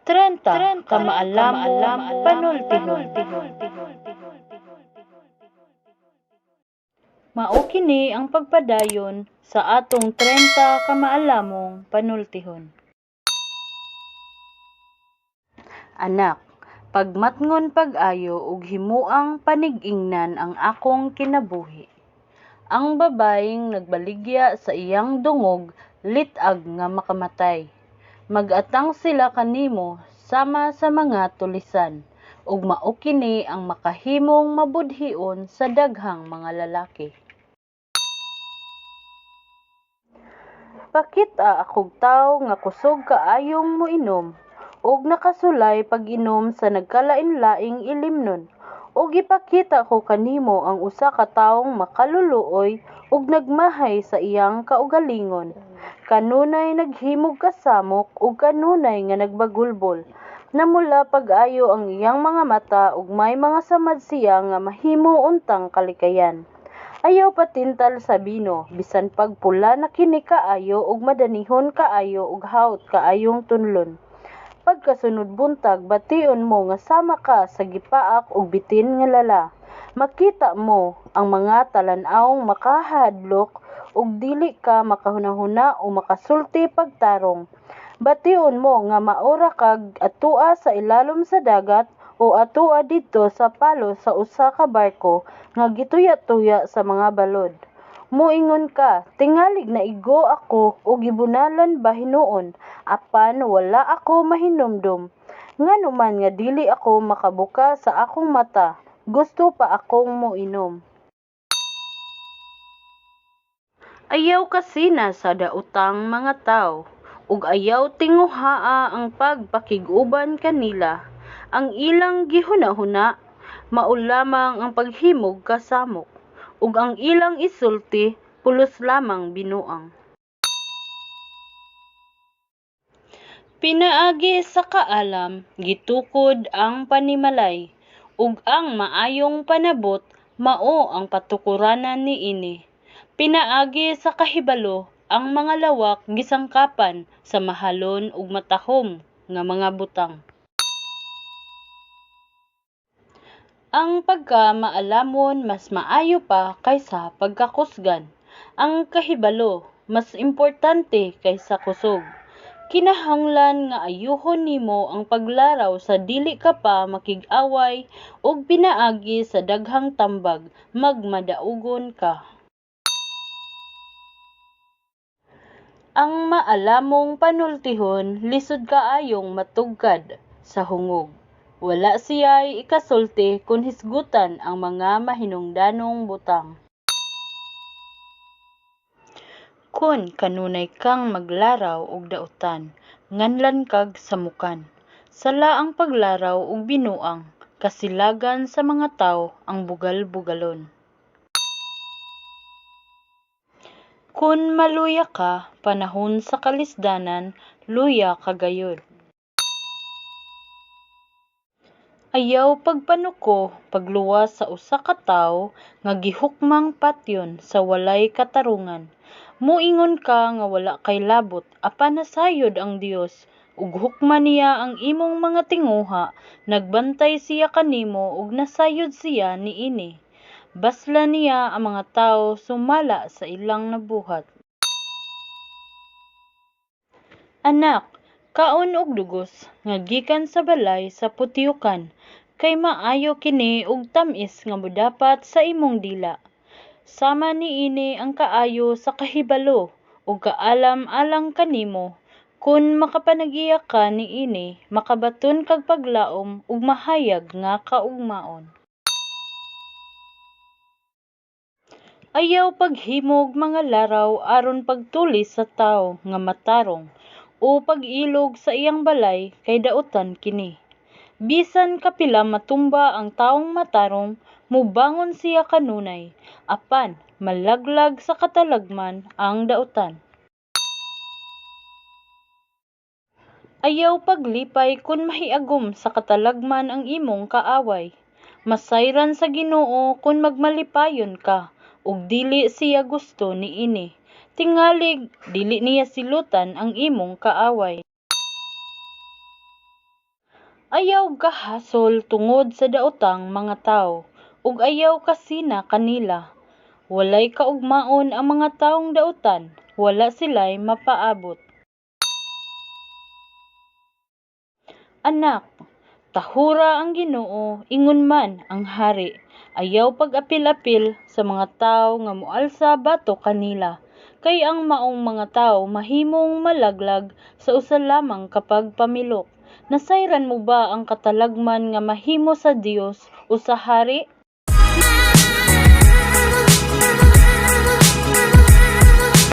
30 ka maalamong panultihon. Mao kini ang pagpadayon sa atong 30 ka maalamong panultihon. Anak, pagmatngon pag-ayo ug himuang panig-ingnan ang akong kinabuhi. Ang babayeng nagbaligya sa iyang dungog lit-ag nga makamatay. Mag-atang sila kanimo sama sa mga tulisan, ug mao kini ang makahimong mabudhion sa daghang mga lalaki. Pakit-a akog tawo nga kusog kaayong moinom, ug nakasulay pag-inom sa nagkalainlaing ilimnon, ug ipakita ko kanimo ang usa ka tawong makaluluoy ug nagmahay sa iyang kaugalingon. Kanunay naghimog kasamok ug kanunay nga nagbagulbol. Namula pag-ayo ang iyang mga mata ug may mga samad siya nga mahimo untang kalikayan. Ayaw patintal sa bino, bisan pag pula na kini kaayo ug madanihon kaayo ug hawot kaayong tunlon. Pagkasunod buntag bation mo nga sama ka sa gipaak og bitin nga lala. Makita mo ang mga talan-awong makahadlok ug dili ka makahunahuna o makasulti pagtarong. Bation mo nga mao ra kag atoa sa ilalom sa dagat o atoa didto sa palo sa usa ka barko nga gituya-tuya sa mga balod. Moingon ka, "Tingalig naigo ako o gibunalan ba hinuon, apan wala ako mahinumdom. Ngano man nga dili ako makabuka sa akong mata, gusto pa akong moinom." Ayaw kasina sa daotang mga tawo, ug ayaw tinguhaa ang pagpakig-uban kanila. Ang ilang gihunahuna mao lamang ang paghimog kasamok, ug ang ilang isulti pulos lamang binuang. Pinaagi sa kaalam gitukod ang panimalay, ug ang maayong panabot mao ang patukuranan niini. Pinaagi sa kahibalo ang mga lawak gisangkapan sa mahalon ug matahom nga mga butang. Ang pagkamaalamon mas maayo pa kaysa pagkakusgan; ang kahibalo mas importante kaysa kusog. Kinahanglan nga ayohon nimo ang paglaraw sa dili ka pa makig-away, ug pinaagi sa daghang tambag magmadaugon ka. Ang maalamong panultihon lisod kaayong matugkad sa hungog; wala siyay ikasulti kon hisgutan ang mga mahinungdanong butang. Kon kanunay kang maglaraw og daotan, nganlan kag samukan. Sala ang paglaraw og binuang, kasilagan sa mga tawo ang bugal-bugalon. Kon maluya ka panahon sa kalisdanan, luya ka gayud. Ayaw pagpanuko pagluwas sa usa ka tawo nga gihukmang patyon sa walay katarungan. Moingon ka nga wala kay labot, apan nasayod ang Dios ug hukman niya ang imong mga tinguha, nagbantay siya kanimo ug nasayod siya niini. Baslan niya ang mga tawo sumala sa ilang nabuhat. Anak, kaon og dugos nga gikan sa balay sa putyukan, kay maayo kini ug tam-is nga modapat sa imong dila. Sama niini ang kaayo sa kahibalo ug kaalam alang kanimo. Kon makapanag-iya ka niini, makabaton kag paglaom ug mahayag nga kaugmaon. Ayaw paghimog mga laraw aron pagtulis sa tawo nga matarong o pag-ilog sa iyang balay kay daotan kini. Bisan kapila matumba ang tawong matarong, mobangon siya kanunay, apan malaglag sa katalagman ang daotan. Ayaw paglipay kon mahiagom sa katalagman ang imong kaaway. Masayran sa Ginoo kon magmalipayon ka, ug dili siya gusto niini. Tingalig dili niya silutan ang imong kaaway. Ayaw kahasol tungod sa daotang mga tawo, ug ayaw kasina kanila. Walay kaugmaon ang mga tawong daotan, wala sila'y mapaabot. Anak, tahura ang Ginoo, ingon man ang hari. Ayaw pag-apil-apil sa mga tawo nga moalsa batok kanila, kay ang maong mga tawo mahimong malaglag sa usa lamang ka pagpamilok. Nasayran mo ba ang katalagman nga mahimo sa Dios o sa hari?